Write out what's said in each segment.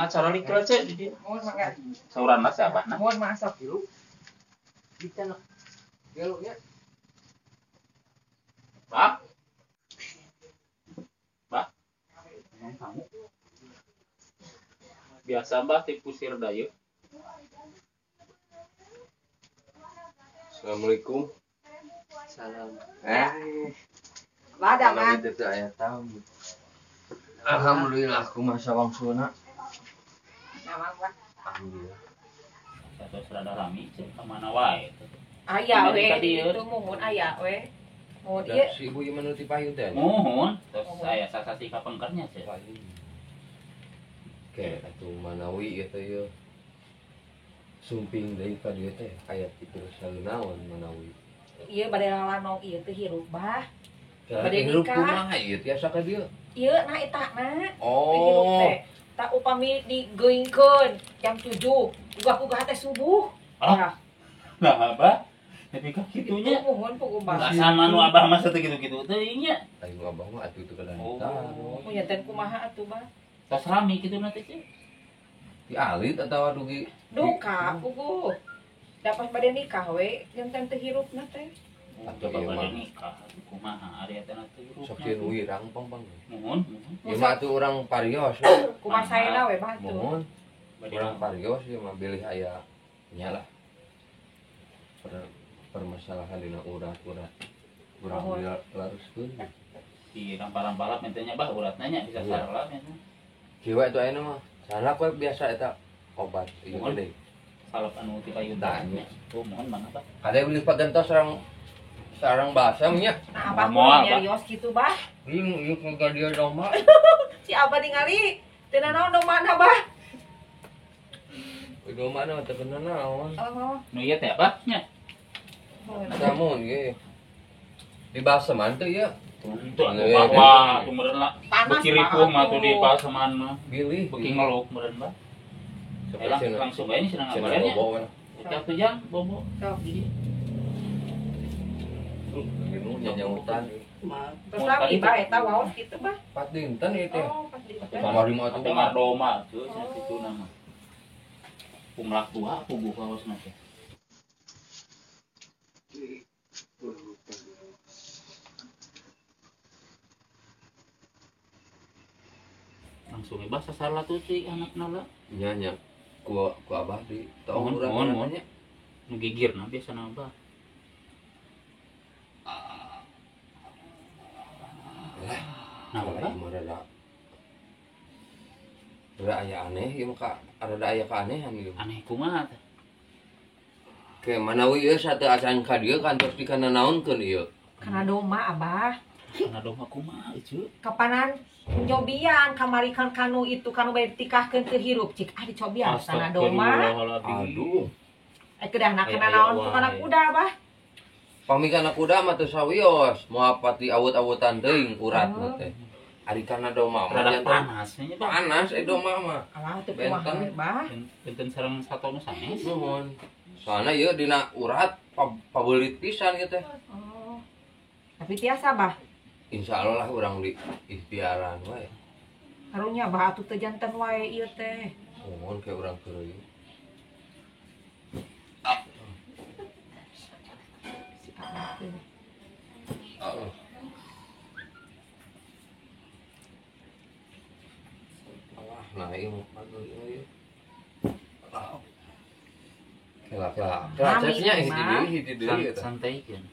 Acara likil cek di dieu. Mohon mangga. Sauran lah si abahna. Mohon mah sok Tilu. Dicanak. Tilu nya. Bah. Bah. Emang kamu biasa bah tipu sirda yeuh. Assalamualaikum. Salam. Bah damang. Teu aya tamu. Alhamdulillah kumaha sawangsuna. Damang bah. Alhamdulillah. Satu rada rami cek ka mana wae. Aya we itu muhun aya we. Muhun ieu. Si ibu ieu mah nu ti payun teh. Muhun, terus aya sasasi ka pengkernya cek. Oke, atuh manawi ieu teh ieu. Sumping deui ka dieu teh aya kitu saeunaon manawi. Ieu bade lalanong ieu teh hirup bah. Bade hirup kumaha ieu tiasa ka dieu? Ieu nah eta na. Oh. Hirup teh. Tak upami digeungkeun jam 7, ugah-ugah teh subuh. Ah. Nah, abah. Tapi ka kitunya muhun pugu bah. Sama nu abah mah teu kitu-kitu teh nya. Ayo abah mah atuh teu kada. Oh, nya teh kumaha atuh bah? Tos rami kitu na teh cek. Di alit atawa dugi? Duka pugu. Da pas bade nikah we janten teu hirupna teh. Atuh ieu mah nikah kumaha ari eta teu hirup. Sok sieun wirang pang-pang. Muhun, muhun. Ieu mah atuh urang parios. Kumaha saena we bah atuh. Muhun. Urang parios ieu mah bilih aya nya lah. Permasalahan dina urat-urat. Urang laruskeun. Di rampal-rampalap mentenya bah uratna nya bisa sarala nya. Kieu we atuh ayeuna mah. Salap we biasa eta obat ieu gede. Salap anu ti payun teh. Oh, mohon mangga bah. Kade bilih pagentos sarang basam nya. Nah, abah mah nyarios kitu bah. Ieu ka dia domba. Si abah ningali teu nanaon domba bah. Domba mah teu kena naon. Oh. Nu ieu teh abah nya. Samun ge. Di baseman teh ieu. Tuh atuh bah tuh meureun lah. Beuki ripuh mah tuh di baseman mah. Bilih beuki ngeluk meureun bah. Langsung bae cenah ngabaran nya. Udah tuh jang bobo. Sok. Nyanyautan. Terus lami bah eta waos kitu bah. 4 dinten ieu teh. Oh, 4 dinten. Kamari mah atuh dengar doma tuh cenah kitu nama. Pumlak tua puguh kaosna teh. Langsung bah sasalah tuh si anakna lah. Nya nya ku abah di tong urang nya. Nu gigirna biasana abah. Lah, nah, mah rada aya aneh ieu mah ka rada aya keanehan ieu. Aneh kumaha teh? Ke manawi ieu sateu acan ka dieu kantos dikana naonkeun ieu? Kana doma abah. Kana doma kumaha ieu? Kapanan nyobian kamari kan kanu itu kanu bade ditikahkeun teu hirup cik ah dicobian kana doma. Aduh. Kedahna kana naon ku kana kuda abah. Pami kana kuda mah teu sawios, moal pati awut-awutan teuing uratna teh. Ari kana doma mah rada panas nya bah. Panas domba mah. Alah teu kumaha bah. Benten sareng sato nu sanes. Nuhun. Soalna ieu dina urat pabeulit pisan ieu teh. Oh. Tapi tiasa bah. Insyaallah lah urang di ikhtiaran wae. Karunya bah atuh teu janten wae ieu teh. Nuhun ke urang keur ieu. Alah, nah ieu mah ieu. Kela kela. Kela ceknya hiji deui eta. Santai keun.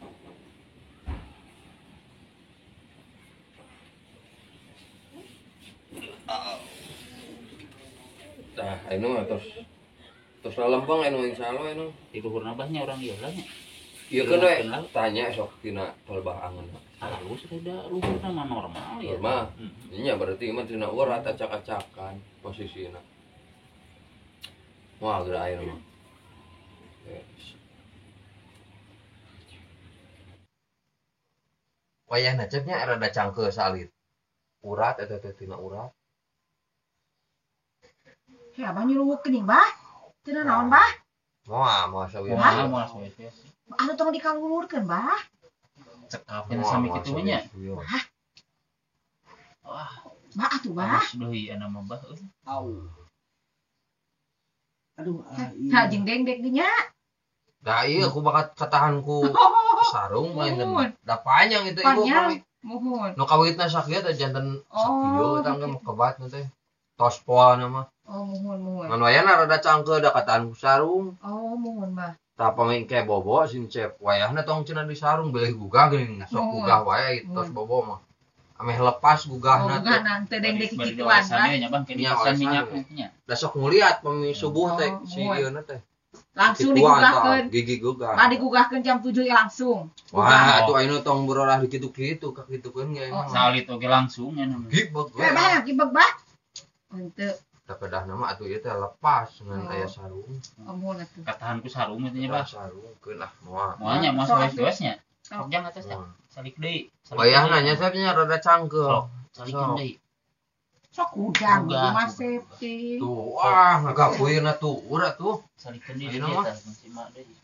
Tah, anu mah tos lalempeng anu insyaallah anu. Di luhurna bah nya urang ieu lah nya. Ieu keun we tanya sok tina tolbah angeun. Halus rada luhurna mah normal ya. Normal. Nya berarti mah tina urat acak-acakan posisina. Wah, geura air mah. Wayahna cepnya rada cangkeuh salit. Urat eta teh tina urat. Heh, abah nyuruh geuning bah. Tina naon bah? Moal, moal sawios. Moal sawios. Atuh tong dikalulurkeun bah. Cekap nya sami kitu nya. Wah. Wah. Bah atuh bah. Halus deui ana mah bah euy. Au. Aduh. Ha jeung dengdek dinya. Da ieu aku bakat katahan ku sarung main da panjang itu ibu kami. Muhun. Nu kawitna sakieu teh janten sakieu eta ge kebat teh. Tos poana mah. Oh muhun muhun. Ngan wayahna rada cangkeuh da katahan ku sarung. Oh muhun mah. Tah pami ke bobo sin cep wayahna tong cenah di sarung beulih gugah geuning sok gugah wae tos bobo mah. Ameh lepas gugahna teh. Gugahna teu dengdek kikituan lah. Nya Bang ke dikasan minyaknya. Da sok nguliat pami subuh teh si ieuna teh. Langsung digugahkeun. Gigi gugah. Mah digugahkeun jam 7 langsung. Wah, atuh ayeuna tong berorah di kitu-kitu ka kitukeun ge. Salit oge langsung nya. Gibeg. Eh, bah, gibeg bah. Henteu. Da pedahna mah atuh ieu teh lepas ngan aya sarung. Oh, muhun atuh. Katahan ku sarung teh nya, Bah. Sarung keun ah moal. Moal nya moal saweus-weusnya. Sok jang atas teh. Salik deui. Wayahna nya nya rada cangkeul. Salikeun deui. Sok udang mah safety. Tuh, wah ngagapueuna tuh, urat tuh. Salikeun deui eta si mak deui.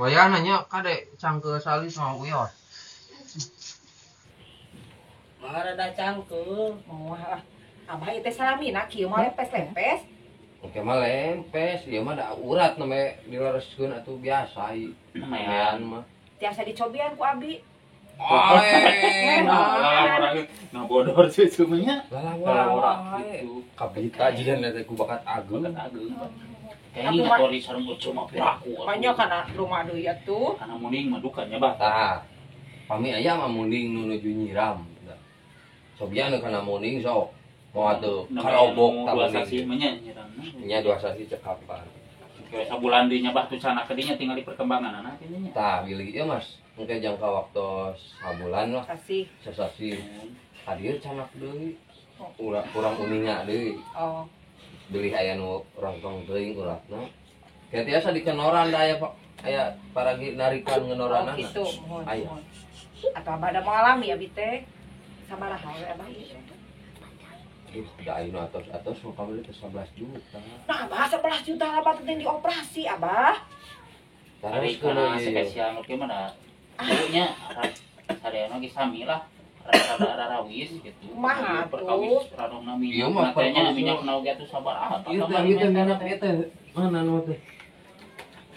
Wayahna nya kade cangkeul salis mah uyos. Mah rada cangkeul. Moal ah. Abah ieu teh salamina kieu mah lempes-lempes. Oke mah lempes, ieu mah da urat namanya dilereskeun atuh biasa ieu. Lumayan mah. Tiasa dicobian ku abi. Nah bodor cucu mah nya. Lalawara gitu. Kabita jian teh ku bakat ageung. Kayaknya ngatori sareng bocah mah piraku. Banyak kana rumah deui atuh. Kana munding mah duka nya bah. Tah. Pami aya mah munding nu nuju nyiram. Cobian kana munding sok. Moal atuh karobok tah dua sasi mah nya nyiramna. Nya dua sasi cekapan. Oke, sabulan deui nya bah tuh sana kadinya tinggal di perkembangan anak nya. Tah, bilih ieu Mas. Engke jangka waktu sabulan lah. Sasih. Sasih. Hadir canak deui. Kurang uninga deui. Oh. Bilih aya nu rongtong teuing uratna. Kayak tiasa dikenoran da aya aya paragi narikan ngenoranana. Oh kitu, muhun. Aya. Atau abah da mengalami abi teh. Sabaraha we abah ieu teh. Da ayeuna atos-atos nu kamari teh 11 juta. Nah, abah 11 juta lah teh dioperasi abah. Tarik kana spesial nu kieu mah da nya sareana ge sami lah. Rada rarawis gitu. Kumaha perkawis radongna minyak teh minyak na oge atuh sabaraha. Ieu teh ieu teh minyak ieu teh mana nu teh?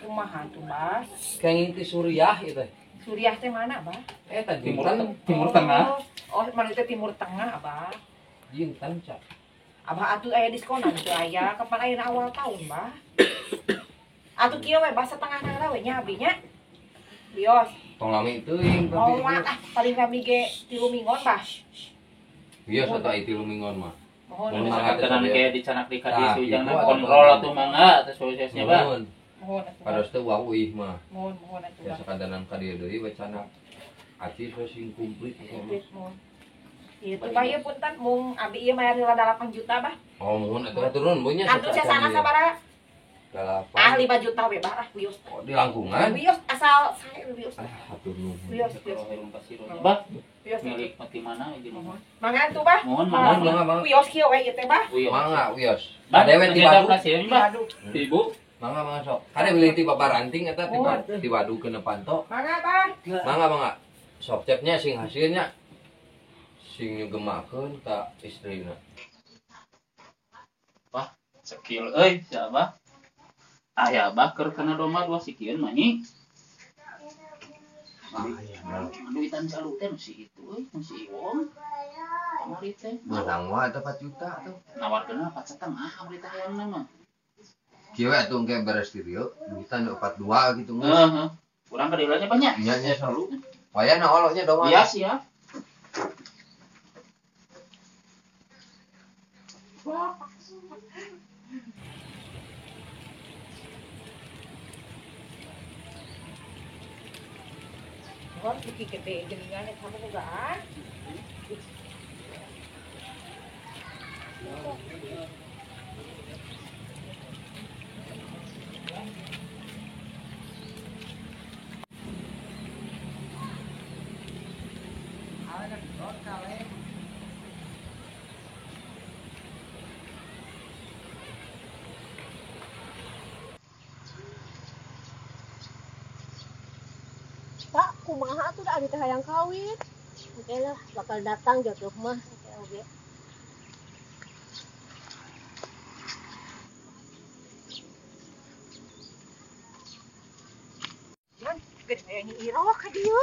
Kumaha tuh, Bas? Kenging ti Suriah ieu teh. Suriah teh mana, Abah? Eta Timur Tengah. Oh, mana teh Timur Tengah, Abah. Jinten cak. Abah atuh aya diskonan teu aya kapan ayeuna awal tahun, Bah. Atuh kieu we bah setengahna we nya abi nya. Bios. Tong lami teuing tapi. Oh, ah paling kami ge 3 minggon, Bah. Bios atuh ai 3 minggon mah. Mohon misalkan ge dicanak di ka dieu ujangna kontrol atuh mangga teh solusinya, Bah. Mohon atuh. Pados teh wawuih mah. Mohon mohon atuh. Biasa kandanan ka dieu deui we canak. Aci we sing komplit mohon. Itu bah ieu punten mung abi ieu mayar heula 8 juta bah. Oh muhun atuh turun bu nya. Atuh sasana sabaraha? 8. Ah 5 juta we bah ah wios. Oh di langkungan. Wios asal sae wios. Ah hatur nuhun. Wios wios. Bah. Wios milik mati mana ieu. Mangga atuh bah. Mohon mangga mangga. Wios kieu we ieu teh bah. Mangga wios. Dewe ti Badu. Ibu. Mangga mangga sok. Kade beli ti babaranting eta ti Badu kena panto. Mangga bah. Mangga mangga. Sok cepnya sing hasilnya. Sing nyugemakeun ka istrina. Wah, skill euy si Abah. Aya Abah keur kana domba dua sikieun mah nyi. Duitan jalu teh si itu euy, si Iwong. Kamari teh. Menang wae eta 4 juta tuh. Nawarkeun 4,5 kamari teh hayangna mah. Kieu atuh engke beres di dieu, duitan 42 gitu geus. Heeh. Urang ka dieu nya banyak. Nya nya selalu. Wayahna oloh nya domba. Iya siap. Wah, beuki gede geuningan eta bogaan. Pak, kumaha atuh da abi teh hayang kawin. Oke lah, bakal datang jodoh mah. Oke, oke. Aya Nyi Iroh ka dieu.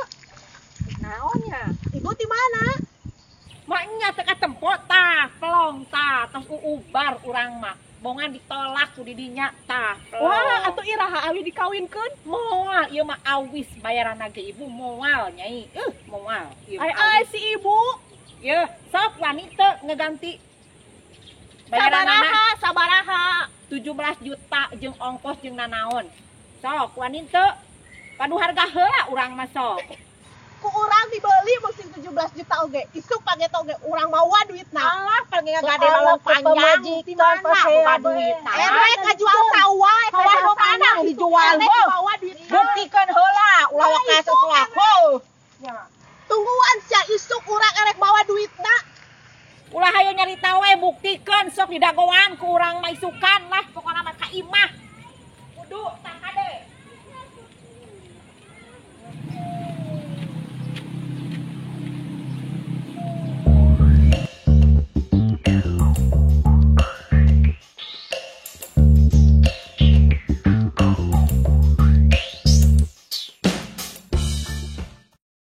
Naon nya? Ibu di mana? Maknya teu katempo tah, pelong tah, tos uubar urang mah. Bongan ditolak ku didinya tah. Pelong. Wah, atuh iraha awi dikawinkeun? Moal ieu mah awis bayaran ge ibu moal nyai. Moal. Ieu Ai mah ai awis. si ibu. Yeuh, sok wani teu ngeganti. Bayaranana Sabaraha, sabaraha. 17 juta jeung ongkos jeung nanaon. Sok wani teu. Padu harga heula urang mah sok. Ku urang dibeli mesin 17 juta oge. Isuk pageto oge urang mawa duitna. Alah paling ngagade Soalna balong panjang pemajikan di mana pasea boga bae. duit tah. Erek ngajual sawah, Sawah nu mana nu dijual, Erek heuh. mawa duitna. Buktikeun heula ulah Wah, waka isuk sesuatu. erek. Tungguan sia isuk urang erek mawa duitna. Ulah hayo nyarita we buktikeun sok didagoan ku urang mah isukan lah pokona mah ka imah. Kudu tah.